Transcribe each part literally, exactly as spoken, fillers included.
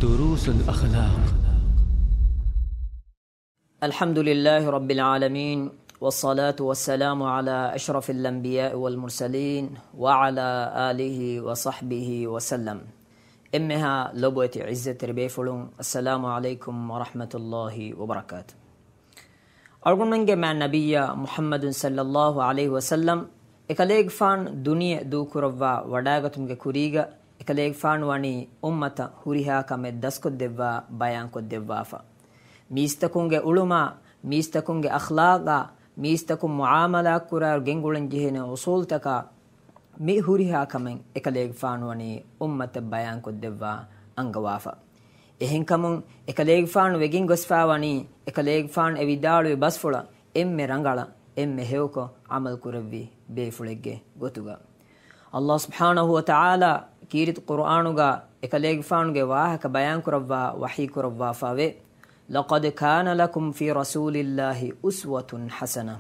دروس الأخلاق. الحمد لله رب العالمين، والصلاة والسلام على أشرف الأنبياء والمرسلين، وعلى آله وصحبه وسلم. އެންމެހާ ލޮބުވެތި ޢިއްޒަތްތެރި ބޭފުޅުން، އައްސަލާމު ޢަލައިކުމް ވަރަޙްމަތުﷲި ވަބަރަކާތު. އަޅުގަނޑުމެންގެ މާތް ނަބިއްޔާ މުޙައްމަދު ޞައްލައްލާހު ޢަލައިހި ވަސައްލަމް އެކަލޭގެފާނު ދުނިޔެ ދޫކުރައްވާ ވަޑާގަތުމުގެ ކުރީގަ، އެކަލޭގެފާނު ވަނީ އުއްމަތަށް ހުރިހާ ކަމެއް ދަސްކޮށްދެއްވާ، ބަޔާންކޮށްދެއްވާފަ. މީސްތަކުންގެ އުޅުމާ، މީސްތަކުންގެ އަޚްލާގާ، މީސްތަކުން މުޢާމަލާތްކުރާއިރު ގެންގުޅެންޖެހޭނެ އުޞޫލުތަކާ، މި ހުރިހާ ކަމެއް އެކަލޭގެފާނު ވަނީ އުއްމަތަށް ބަޔާންކޮށްދެއްވާ އަންގަވާފަ. އެހެންކަމުން އެކަލޭގެފާނު ވެގެން ގޮސްފާ ވަނީ، އެކަލޭގެފާނު އެ ވިދާޅުވި ބަސްފުޅަށް އެންމެ ރަނގަޅަށް، އެންމެ ހެޔޮކޮށް ޢަމަލު ކުރެއްވި ބޭފުޅެއްގެ ގޮތުގަ. ﷲ ސުބްޙާނަހޫ ވަތަޢާލާ ކީރިތި ޤުރުއާނުގަ އެކަލޭގެފާނުގެ ވާހަކަ ބަޔާންކުރައްވާ ވަޙީ ކުރައްވާފަވޭ، لقد كان لكم في رسول الله أسوة حسنة.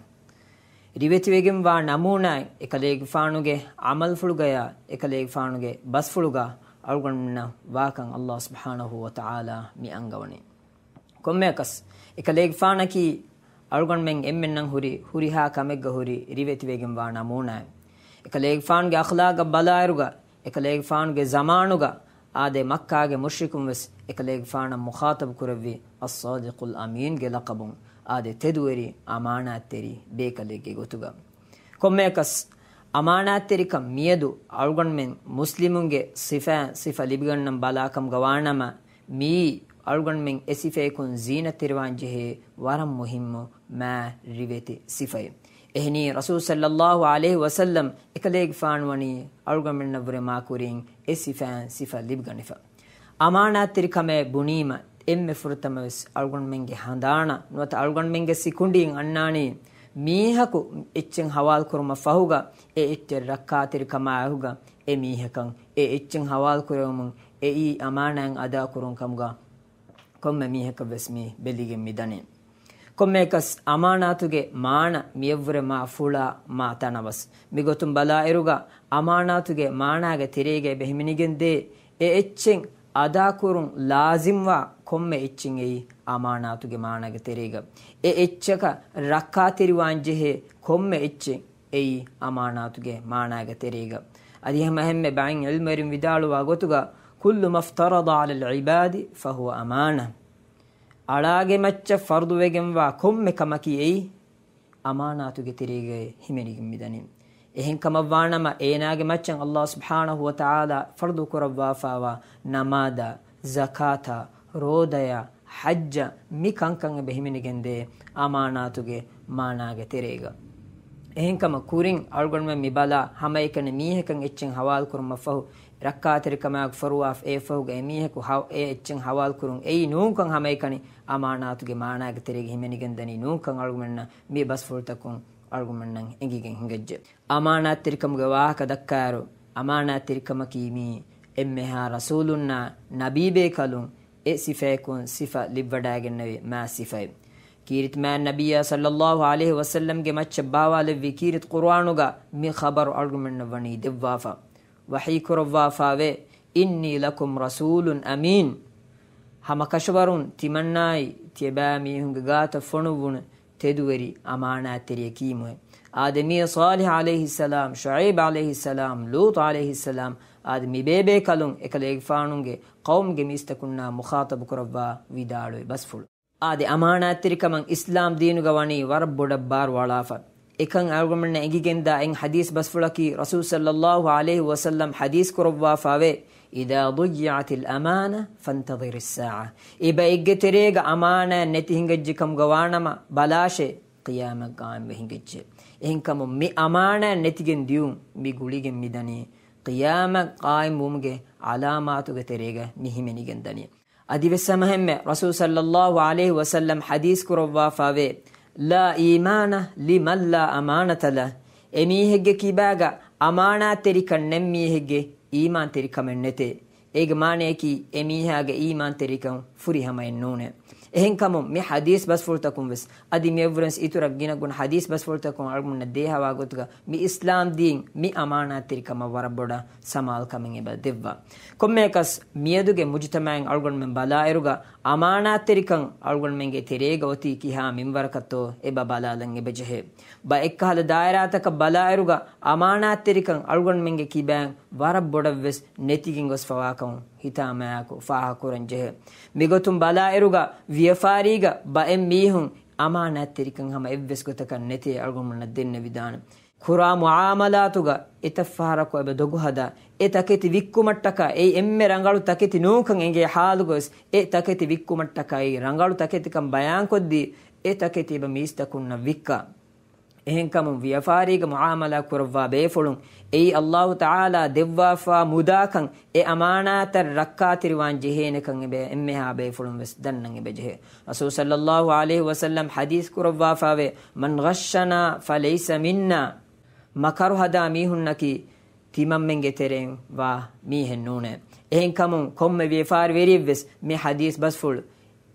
ރިވެތިވެގެންވާ ނަމޫނާއެއް، އެކަލޭގެފާނުގެ ޢަމަލުފުޅުގަޔާ، އެކަލޭގެފާނުގެ ބަސްފުޅުގަ އަޅުގަނޑުމެންނަށް ވާކަން ﷲ ސުބްޙާނަހޫ ވަތަޢާލާ މި އަންގަވަނީ. ކޮންމެއަކަސް، އެކަލޭގެފާނަކީ އަޅުގަނޑުމެން އެންމެންނަށް ހުރި، ހުރިހާ ކަމެއްގަ ހުރި ރިވެތިވެގެންވާ ނަމޫނާއެއް. އެކަލޭގެފާނުގެ އަޚްލާގަށް ބަލާއިރުގަ، އެކަލޭގެފާނުގެ ޒަމާނުގަ އާދެ، މައްކާގެ މުޝްރިކުން ވެސް އެކަލޭގެފާނަށް މުޚާޠަބު ކުރެއްވި އައްޞާދިޤުލް އަމީންގެ ލަޤަބުން، އާދެ، ތެދުވެރި އަމާނާތްތެރި ބޭކަލެއްގެ ގޮތުގަ. ކޮންމެއަކަސް، އަމާނާތްތެރިކަން މިއަދު އަޅުގަނޑުމެން މުސްލިމުންގެ ސިފައިން ސިފަ ލިބިގަންނަން ބަލާކަމުގަ ވާނަމަ، މިއީ އަޅުގަނޑުމެން އެ ސިފަޔަކުން ޒީނަތްތެރިވާން ޖެހޭ ވަރަށް މުހިއްމު މާ ރިވެތި ސިފައެއް. އެހެނީ، ރަސޫލު ޞައްލައްލާހު ޢަލައިހި ވަސައްލަމް އެކަލޭގެފާނު ވަނީ އަޅުގަނޑުމެންނަށްވުރެ މާކުރިން އެ ސިފައިން ސިފަ ލިބިގަނެފަ. އަމާނާތްތެރިކަމޭ ބުނީމަ، އެންމެ ފުރަތަމަވެސް އަޅުގަނޑުމެންގެ ހަނދާނަށް ނުވަތަ އަޅުގަނޑުމެންގެ ސިކުނޑިއިން އަންނާނީ، މީހަކު އެއްޗެއް ހަވާލުކުރުމަށް ފަހުގަ، އެ އެއްޗެއް ރައްކާތެރިކަމާއެކުގަ އެ މީހަކަށް އެ އެއްޗެއް ހަވާލުކުރެވުމުން އެއީ އަމާނާތް އަދާކުރުން ކަމުގަ ކޮންމެ މީހަކަށްވެސް މި ބެލިގެން މިދަނީ. ކޮންމެއަކަސް އަމާނާތުގެ މާނަ މިއަށްވުރެ މާ ފުޅާ މާ ތަނަވަސް. މިގޮތުން ބަލާއިރުގަ އަމާނާތުގެ މާނާގެ ތެރޭގައި ބެހިމެނިގެންދޭ އެ އެއްޗެއް އަދާކުރުން ލާޒިމްވާ ކޮންމެ އެއްޗެއް އެއީ އަމާނާތުގެ މާނާގެ ތެރޭގަ. އެ އެއްޗަކަށް ރައްކާތެރިވާންޖެހޭ ކޮންމެ އެއްޗެއް އެއީ އަމާނާތުގެ މާނާގެ ތެރޭގަ. އަދި ހަމައެހެންމެ ބައިން ޢިލްމުވެރިން ވިދާޅުވާ ގޮތުގަ، كل ما افترض على العباد فهو أمانة. އަޅާގެ މައްޗަށް ފަރުޟުވެގެންވާ ކޮންމެ ކަމަކީ އެއީ އަމާނާތުގެ ތެރޭގައި ހިމެނިގެން މިދަނީ. އެހެން ކަމަށްވާނަމަ، އޭނާގެ މައްޗަށް ﷲ ސުބްޙާނަހޫ ވަތަޢާލާ ފަރުޟު ކުރައްވާފާވާ ނަމާދާ، ޒަކާތާ، ރޯދަޔާ، ޙައްޖަށް މި ކަންކަން އެބަ ހިމެނިގެންދޭ އަމާނާތުގެ މާނާގެ ތެރޭގަ. އެހެންކަމަށް ކުރިން އަޅުގަނޑުމެން މި ބަލާ ހަމައެކަނި މީހަކަށް އެއްޗެއް ހަވާލުކުރުމަށްފަހު، ރައްކާތެރިކަމާއެކު ފޮރުވާފަ އެއަށްފަހުގަ އެމީހަކު ހަ-، އެ އެއްޗެއް ހަވާލުކުރުން އެއީ ނޫންކަން ހަމައެކަނި އަމާނާތުގެ މާނާގެ ތެރޭގަ ހިމެނިގެންދަނީ ނޫންކަން އަޅުގަނޑުމެންނަށް މި ބަސްފުޅުތަކުން އަޅުގަނޑުމެންނަށް އެނގިގެން ހިނގައްޖެ. އަމާނާތްތެރިކަމުގެ ވާހަކަ ދައްކާއިރު، އަމާނާތްތެރިކަމަކީ މީ އެންމެހާ ރަސޫލުންނާ ނަބީބޭކަލުން އެ ސިފަޔަކުން ސިފަ ލިބިވަޑައިގެންނެވި މާ ސިފައެއް. ކީރިތި މާތް ނަބިއްޔާ ޞައްލައްލާހު ޢަލައިހި ވަސައްލަމްގެ މައްޗަށް ބާވާލެއްވި ކީރިތި ޤުރުއާނުގަ މި ޚަބަރު އަޅުގަނޑުމެންނަށް ވަނީ ދެއްވާފަ. ވަޙީ ކުރައްވާފާވޭ، إني لكم رسول أمين. ހަމަ ކަށަވަރުން ތިމަންނާއި ތިޔަބައިމީހުންގެ ގާތަށް ފޮނުއްވުނު ތެދުވެރި އަމާނާތްތެރިޔަކީމުއޭ. އާދެ، މީ ޞާލިޙް ޢަލައިހިއްސަލާމް، ޝުޢައިބް ޢަލައިހިއްސަލާމް، ލޫޠު ޢަލައިހިއްސަލާމް، އާދެ، މި ބޭބޭކަލުން އެކަލޭގެފާނުގެ ޤައުމުގެ މީސްތަކުންނާ މުޚާޠަބު ކުރައްވާ ވިދާޅުވި ބަސްފުޅު. އާދެ، އަމާނާތްތެރިކަމަށް އިސްލާމް ދީނުގަ ވަނީ ވަރަށް ބޮޑަށް ބާރު އަޅާފަ. އެކަން އަޅުގަނޑުމެންނަށް އެނގިގެންދާ އެއް ޙަދީޘް ބަސްފުޅަކީ، ރަސޫލު ޞައްލައްލާހު ޢަލައިހި ވަސައްލަމް ޙަދީޘް ކުރައްވާފާވޭ، إذا ضيعت الأمانة فانتظر الساعة. އެބައެއްގެ ތެރޭގަ އަމާނާތް ނެތި ހިނގައްޖެ ކަމުގަ ވާނަމަ، ބަލާށޭ، ޤިޔާމަތް ޤާއިމްވެ ހިނގައްޖެ. އެހެންކަމުން މި އަމާނާތް ނެތިގެން ދިޔުން މި ގުޅިގެން މިދަނީ، ޤިޔާމަތް ޤާއިމްވުމުގެ ޢަލާމާތުގެ ތެރޭގަ މި ހިމެނިގެން ދަނީ. އަދިވެސް ހަމަހެންމެ ރަސޫލު ޞައްލައްލާހު ޢަލައިހި ވަސައްލަމް ޙަދީޘް ކުރައްވާފާވޭ، لا إيمان لمن لا أمانة له. އެމީހެއްގެ ކިބާގަ އަމާނާތްތެރިކަން ނެތް މީހެއްގެ އީމާންތެރިކަމެއް ނެތޭ. އޭގެ މާނަޔަކީ އެމީހާގެ އީމާންތެރިކަން ފުރިހަމައެއް ނޫނޭ. އެހެންކަމުން މި ޙަދީޘް ބަސްފުޅުތަކުން ވެސް އަދި މިއަށްވުރެންސް އިތުރަށް ގިނަ ގުނަ ޙަދީޘް ބަސްފުޅުތަކުން އަޅުގަނޑުމެންނަށް ދޭހަވާ ގޮތުގަ މި އިސްލާމް ދީން މި އަމާނާތްތެރިކަމަށް ވަރަށް ބޮޑަށް ސަމާލުކަމެއް އެބަ ދެއްވާ. ކޮންމެއަކަސް މިއަދުގެ މުޖުތަމަޢަށް އަޅުގަނޑުމެން ބަލާއިރުގަ އަމާނާތްތެރިކަން އަޅުގަނޑުމެންގެ ތެރޭގަ އޮތީ ކިހާ މިންވަރަކަށްތޯ އެބަ ބަލާލަން އެބަޖެހޭ. ބައެއްކަހަލަ ދާއިރާތަކަށް ބަލާއިރުގަ އަމާނާތްތެރިކަން އަޅުގަނޑުމެންގެ ކިބައިން ވަރަށް ބޮޑަށްވެސް ނެތިގެން ގޮސްފަވާކަމުން ހިތާމަޔާއެކު ފާހަގަކުރަން ޖެހޭ. މިގޮތުން ބަލާއިރުގަ ވިޔަފާރީގަ ބައެއް މީހުން އަމާނާތްތެރިކަން ހަމަ އެއްވެސް ގޮތަކަށް ނެތޭ އަޅުގަނޑުމެންނަށް ދެންނެވިދާނެ. ކުރާ މުޢާމަލާތުގަ އެތައް ފަހަރަކު އެބަ ދޮގު ހަދާ، އެ ތަކެތި ވިއްކުމަށްޓަކާ އެއީ އެންމެ ރަނގަޅު ތަކެތި ނޫންކަން އެނގޭ ޙާލުގަވެސް، އެ ތަކެތި ވިއްކުމަށްޓަކާ އެއީ ރަނގަޅު ތަކެތިކަން ބަޔާންކޮށްދީ، އެ ތަކެތި އެބަ މީސްތަކުންނަށް ވިއްކާ. އެހެންކަމުން ވިޔަފާރީގަ މުޢާމަލާ ކުރައްވާ ބޭފުޅުން އެއީ ﷲ ތަޢާލާ ދެއްވާފާ މުދާކަން އެ އަމާނާތަށް ރައްކާތެރިވާން ޖެހޭނެކަން އެބަ އެންމެހާ ބޭފުޅުން ވެސް ދަންނަން އެބަޖެހޭ. ރަސޫލު ޞައްލައްލާހު ޢަލައިހި ވަސައްލަމް ޙަދީޘް ކުރައްވާފާވޭ، "من غشنا فليس منا." މަކަރު ހަދާ މީހުންނަކީ ތިމަންމެންގެ ތެރެއިން ވާ މީހެއް ނޫނޭ. އެހެންކަމުން ކޮންމެ ވިޔަފާރިވެރިއެއްވެސް މި ޙަދީޘް ބަސްފުޅު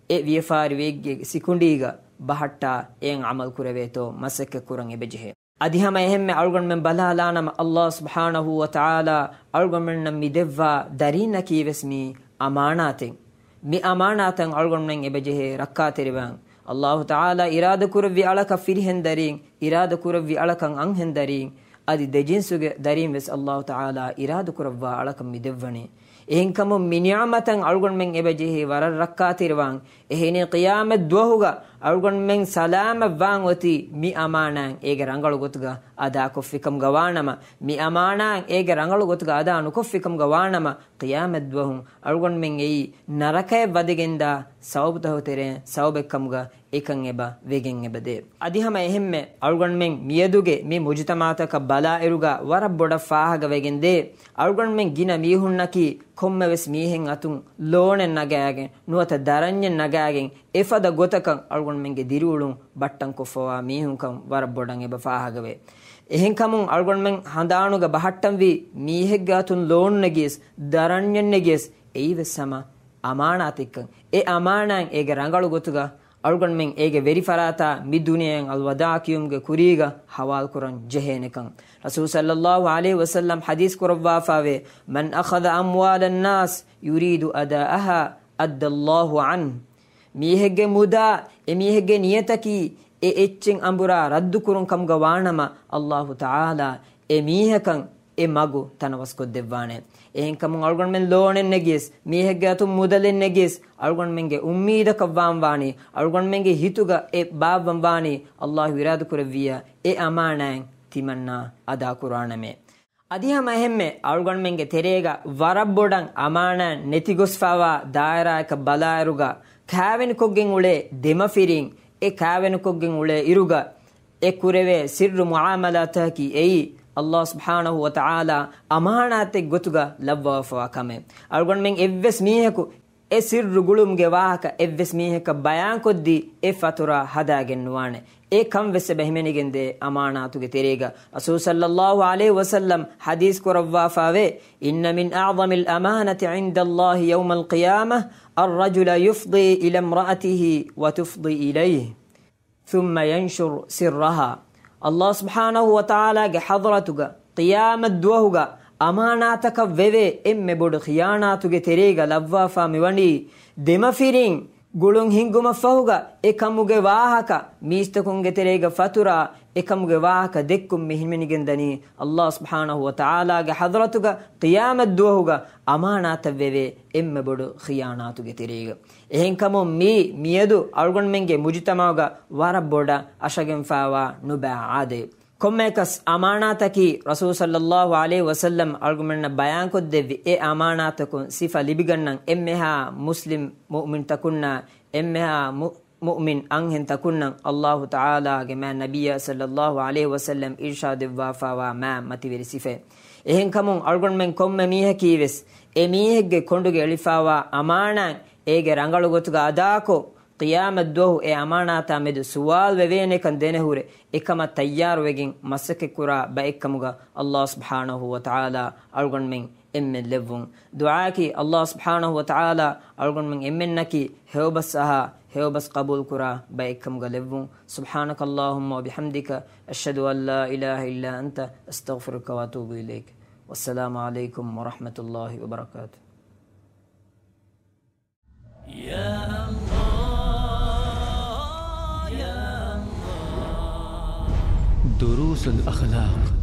އެ ވިޔަފާރިވެރިއެއްގެ ސިކުނޑީގަ ބަހައްޓާ އެއަށް ޢަމަލު ކުރެވޭތޯ މަސައްކަތް ކުރަން އެބަޖެހޭ. އަދި ހަމަ އެހެންމެ އަޅުގަނޑުމެން ބަލާލާނަމަ، ﷲ ސުބްޙާނަހޫ ވަތަޢާލާ އަޅުގަނޑުމެންނަށް މި ދެއްވާ ދަރީންނަކީވެސް މީ އަމާނާތެއް. މި އަމާނާތަށް އަޅުގަނޑުމެން އެބަޖެހޭ ރައްކާތެރިވާން. ﷲ ތަޢާލާ އިރާދަކުރެއްވި އަޅަކަށް ފިރިހެން ދަރީން، އިރާދަކުރެއްވި އަޅަކަށް އަންހެން ދަރީން، އަދި ދެޖިންސުގެ ދަރީން ވެސް ﷲ ތަޢާލާ އިރާދަކުރައްވާ އަޅަކަށް މި ދެއްވަނީ. އެހެންކަމުން މި ނިޢުމަތަށް އަޅުގަނޑުމެން އެބަޖެހޭ ވަރަށް ރައްކާތެރިވާން. އެހެނީ ޤިޔާމަތް ދުވަހުގަ އަޅުގަނޑުމެން ސަލާމަތްވާން އޮތީ މި އަމާނާތް އޭގެ ރަނގަޅު ގޮތުގަ އަދާކޮށްފިކަމުގަ ވާނަމަ، މި އަމާނާތް އޭގެ ރަނގަޅު ގޮތުގަ އަދާ ނުކޮށްފިކަމުގަ ވާނަމަ، ޤިޔާމަތް ދުވަހު އަޅުގަނޑުމެން އެއީ ނަރަކަޔަށް ވަދެގެންދާ ސަބަބުތަކުގެ ތެރެއިން ސަބަބެއްކަމުގަ އެކަން އެބަ ވެގެން އެބަދޭ. އަދި ހަމަ އެހެންމެ އަޅުގަނޑުމެން މިއަދުގެ މި މުޖުތަމަޢުތަކަށް ބަލާއިރުގަ ވަރަށް ބޮޑަށް ފާހަގަވެގެންދޭ. އަޅުގަނޑުމެން ގިނަ މީހުންނަކީ ކޮންމެވެސް މީހެއް އަތުން ލޯނެއް ނަގާގެން، ނުވަތަ ދަރަންޏެއް ނަގާގެން، އެފަދަ ގޮތަކަށް އަޅުގަނޑުމެންގެ ދިރިއުޅުން ބައްޓަންކޮށްފަވާ މީހުންކަން ވަރަށް ބޮޑަށް އެބަ ފާހަގަވޭ. އެހެންކަމުން އަޅުގަނޑުމެން ހަނދާނުގަ ބަހައްޓަންވީ މީހެއްގެ އަތުން ލޯން ނެގިޔަސް، ދަރަންޏެއް ނެގިޔަސް، އެއީވެސް ހަމަ އަމާނާތެއްކަން. އެ އަމާނާތް އޭގެ ރަނގަޅު ގޮތުގަ އަޅުގަނޑުމެން އޭގެ ވެރިފަރާތާ މި ދުނިޔެއަށް އަލްވަދާޢު ކިޔުމުގެ ކުރީގަ ހަވާލުކުރަން ޖެހޭނެކަން. ރަސޫލު ޞައްލައްލާހު ޢަލައިހި ވަސައްލަމް ޙަދީޘް ކުރައްވާފާވޭ، "من أخذ أموال الناس يريد أداءها أدى الله عنه." މީހެއްގެ މުދާ، އެ މީހެއްގެ ނިޔަތަކީ އެ އެއްޗެއް އަނބުރާ ރައްދުކުރުން ކަމުގަ ވާނަމަ، ﷲ ތަޢާލާ އެ މީހަކަށް އެ މަގު ތަނަވަސްކޮށްދެއްވާނެ. އެހެންކަމުން އަޅުގަނޑުމެން ލޯނެއް ނެގިޔަސް، މީހެއްގެ އަތުން މުދަލެއް ނެގިޔަސް، އަޅުގަނޑުމެންގެ އުއްމީދަކަށް ވާން ވާނީ، އަޅުގަނޑުމެންގެ ހިތުގަ އެ ބާއްވަން ވާނީ، ﷲ އިރާދަކުރެއްވިއްޔާ އެ އަމާނާތް ތިމަންނާ އަދާކުރާނަމޭ. އަދި ހަމަ އެހެންމެ އަޅުގަނޑުމެންގެ ތެރޭގަ ވަރަށް ބޮޑަށް އަމާނާތް ނެތިގޮސްފާވާ ދާއިރާއަކަށް ބަލާއިރުގަ، ކާވެނިކޮށްގެން އުޅޭ ދެމަފިރިން، އެ ކާވެނިކޮށްގެން އުޅޭ އިރުގަ، އެ ކުރެވޭ ސިއްރު މުޢާމަލާތަކީ އެއީ، ﷲ ސުބްޙާނަހޫ ވަތަޢާލާ އަމާނާތެއް ގޮތުގަ ލައްވަވާފަވާ ކަމެއް. އަޅުގަނޑުމެން އެއްވެސް މީހަކު އެ ސިއްރު ގުޅުމުގެ ވާހަކަ އެއްވެސް މީހަކަށް ބަޔާންކޮށްދީ އެ ފަތުރާ ހަދާގެން ނުވާނެ. އެ ކަން ވެސް އެބަ ހިމެނިގެންދޭ އަމާނާތުގެ ތެރޭގަ. ރަސޫލު ޞައްލައްލާހު ޢަލައިހި ވަސައްލަމް ޙަދީޘް ކުރައްވާފާވޭ، "إن من أعظم الأمانة عند الله يوم القيامة الرجل يفضي إلى امرأته وتفضي إليه." ثم ينشر سرها. ﷲ ސުބްޙާނަހޫ ވަތަޢާލާގެ ޙަޟްރަތުގަ ޤިޔާމަތް ދުވަހުގަ އަމާނާތަކަށް ވެވޭ އެންމެ ބޮޑު ޚިޔާނާތުގެ ތެރޭގަ ލައްވާފާ މިވަނީ، ދެމަފިރިން ގުޅުން ހިންގުމަށްފަހުގަ އެކަމުގެ ވާހަކަ، މީސްތަކުންގެ ތެރޭގަ ފަތުރާ އެކަމުގެ ވާހަކަ ދެއްކުން މި ހިމެނިގެންދަނީ، ﷲ ސުބްޙާނަހޫ ވަތަޢާލާގެ ޙަޟްރަތުގަ ޤިޔާމަތް ދުވަހުގަ އަމާނާތަށް ވެވޭ އެންމެ ބޮޑު ޚިޔާނާތުގެ ތެރޭގަ. އެހެންކަމުން މީ މިއަދު އަޅުގަނޑުމެންގެ މުޖުތަމަޢުގަ ވަރަށް ބޮޑަށް އަށަގެންފާވާ ނުބައި ޢާދަތެއް. ކޮންމެއަކަސް އަމާނާތަކީ ރަސޫލު ޞައްލައްލާހު ޢަލައިހި ވަސައްލަމް އަޅުގަނޑުމެންނަށް ބަޔާންކޮށްދެއްވި އެ އަމާނާތަކުން ސިފަ ލިބިގަންނަން އެންމެހާ މުސްލިމް މުއުމިންތަކުންނާ އެންމެހާ މު-، މުއުމިން އަންހެންތަކުންނަށް ﷲ ތަޢާލާގެ މާތް ނަބިއްޔާ ޞައްލައްލާހު ޢަލައިހި ވަސައްލަމް އިރްޝާދުވެއްވާފާވާ މާތް މަތިވެރި ސިފައެއް. އެހެންކަމުން އަޅުގަނޑުމެން ކޮންމެ މީހަކީވެސް އެ މީހެއްގެ ކޮނޑުގަ އެޅިފާވާ އަމާނާތް އޭގެ ރަނގަޅު ގޮތުގަ އަދާކޮށް، ޤިޔާމަތް ދުވަހު އެ އަމާނާތާ މެދު ސުވާލު ވެވޭނެކަން ދެނެހުރެ، އެކަމަށް ތައްޔާރުވެގެން މަސައްކަތްކުރާ ބައެއްކަމުގަ ﷲ ސުބްޙާނަހޫ ވަތަޢާލާ އަޅުގަނޑުމެން އެންމެން ލެއްވުން. ދުޢާއަކީ ﷲ ސުބްޙާނަހޫ ވަތަޢާލާ އަޅުގަނޑުމެން އެންމެންނަކީ ހެޔޮބަސް އަހާ، ހެޔޮބަސް ޤަބޫލުކުރާ ބައެއްކަމުގަ ލެއްވުން. سبحانك اللهم وبحمدك، أشهد أن لا إله إلا أنت، أستغفرك وأتوب إليك. والسلام عليكم ورحمة الله وبركاته. دروس الأخلاق.